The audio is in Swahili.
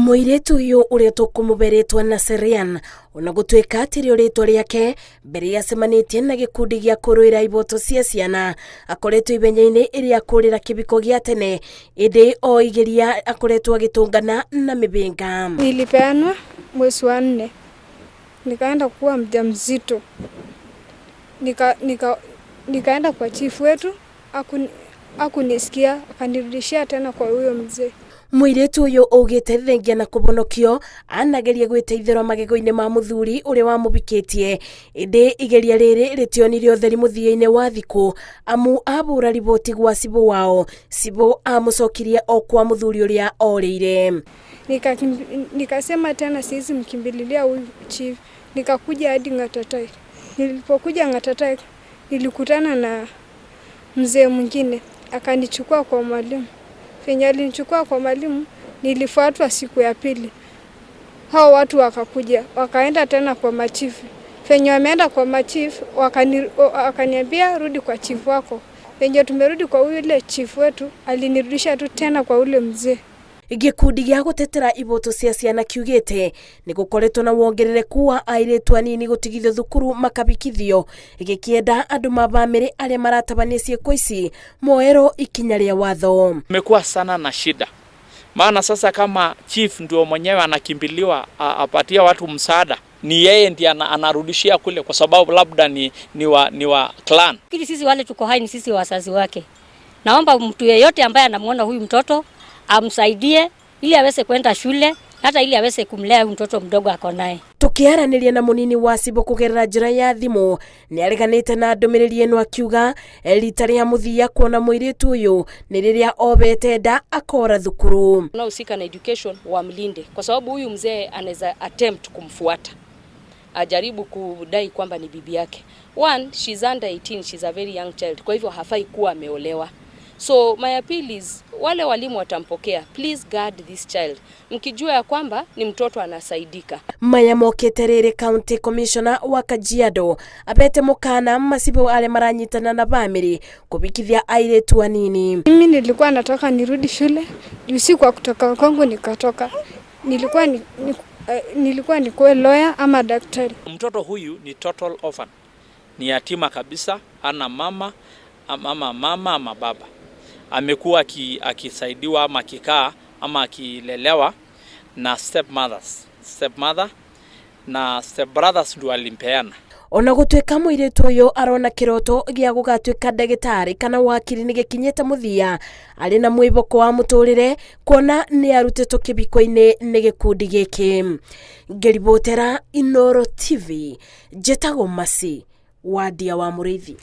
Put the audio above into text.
Mũirĩtu ũyũ ũrĩa tũkũmũhe rĩtwa Naserian, ona gũtuĩka tirĩo rĩtwa rĩake, mbere acemanĩtie na gĩkundi gĩa kũrũĩra ihoto cia ciana, akoretwo ithenya-inĩ rĩa kũrĩra kĩbiko gĩa tene, ĩndĩ o igeria akoretwo agĩtũngana na mĩhĩnga. Nilipeanwa mwezi wa 4, nikaenda kuwa mjamzito, nikaenda kwa chifu wetu, hakunisikia, akanirudishia tena kwa huyo mzee. Mũirĩtu ũyũ augĩte thengia na kũbonokio anageria gwĩteithĩrwo magego-inĩ ma mũthuri ũrĩa wamũbikĩtie, ĩndĩ igeria rĩrĩ rĩtionire ũtheri mũthia-inĩ wa thikũ, amu abũra riboti gwa cibũ wao, cibũ amũcokirie o kwa mũthuri ũrĩa orĩire. Nikasema tena siwezi mkimbililia huyu chief, nikakuja hadi Ng'atatai. Nilipokuja Ng'atatai nilikutana na mzee mwingine, akanichukua kwa mwalimu. Venye alinichukua kwa mwalimu, nilifuatwa siku ya pili. Hao watu wakakuja, wakaenda tena kwa machifu. Venye wameenda kwa machifu, wakaniambia rudi kwa chifu wako. Venye tumerudi kwa yule chifu wetu, alinirudisha tu tena kwa ule mzee. Gĩkundi gĩa gũtetera ihoto cia ciana kiugĩte nĩ gũkoretwo na wongerereku wa airĩtu anini gũtigithio thukuru makabikithio, gĩkĩenda andũ ma bamĩrĩ arĩa maratabania ciĩko ici moerwo ikinya rĩa watho. Imekuwa sana na shida, maana sasa kama chief ndio mwenyewe anakimbiliwa apatia watu msaada, ni yeye ndiye anarudishia kule, kwa sababu labda ni wa clan. Lakini sisi wale tuko hai ni sisi wazazi wake. Naomba mtu yeyote ambaye anamuona huyu mtoto amsaidie ili aweze kwenda shule, hata ili aweze kumlea huyu mtoto mdogo ako naye. Tukiaranĩria na mũnini wa cibũ kũgerera njĩra ya thimũ, nĩ areganĩte na ndũmĩrĩri ĩno, akiuga rita rĩa mũthia kuona mũirĩtu ũyũ nĩ rĩrĩa obete nda akora thukuru. Wanaohusika na education wamlinde, kwa sababu huyu mzee anaweza attempt kumfuata, ajaribu kudai kwamba ni bibi yake. One, she's under 18, she's a very young child, kwa hivyo hafai kuwa ameolewa. So my appeal is, wale walimu watampokea, please guard this child, mkijua ya kwamba ni mtoto anasaidika. Maya mokĩte rĩrĩ county commissioner wa Kajiado abete mũkana macibũ arĩa maranyitana na bamĩrĩ kũbikithia airĩtu anini. Mimi nilikuwa nataka nirudi shule juu si kwa kutoka kwangu nikatoka. Nilikuwa nikuwe lawyer ama daktari. Mtoto huyu ni total orphan, ni yatima kabisa, ana mama ama mama ama baba. Amekuwa akisaidiwa ama akikaa ama akilelewa na stepmothers, stepmother na stepbrothers ndio alimpeana. Ona gũtuĩka mũirĩtu ũyũ arona kĩroto gĩa gũgatuĩka ndagĩtarĩ kana wakiri nĩ gĩkinyĩte mũthia, arĩ na mwĩhoko wa mũtũrĩre kuona nĩ arutĩtwo kĩbiko-inĩ nĩ gĩkundi gĩkĩ. Ngĩribotera Inooro TV, njĩtagwo Masi Wandia wa Mũrĩithi.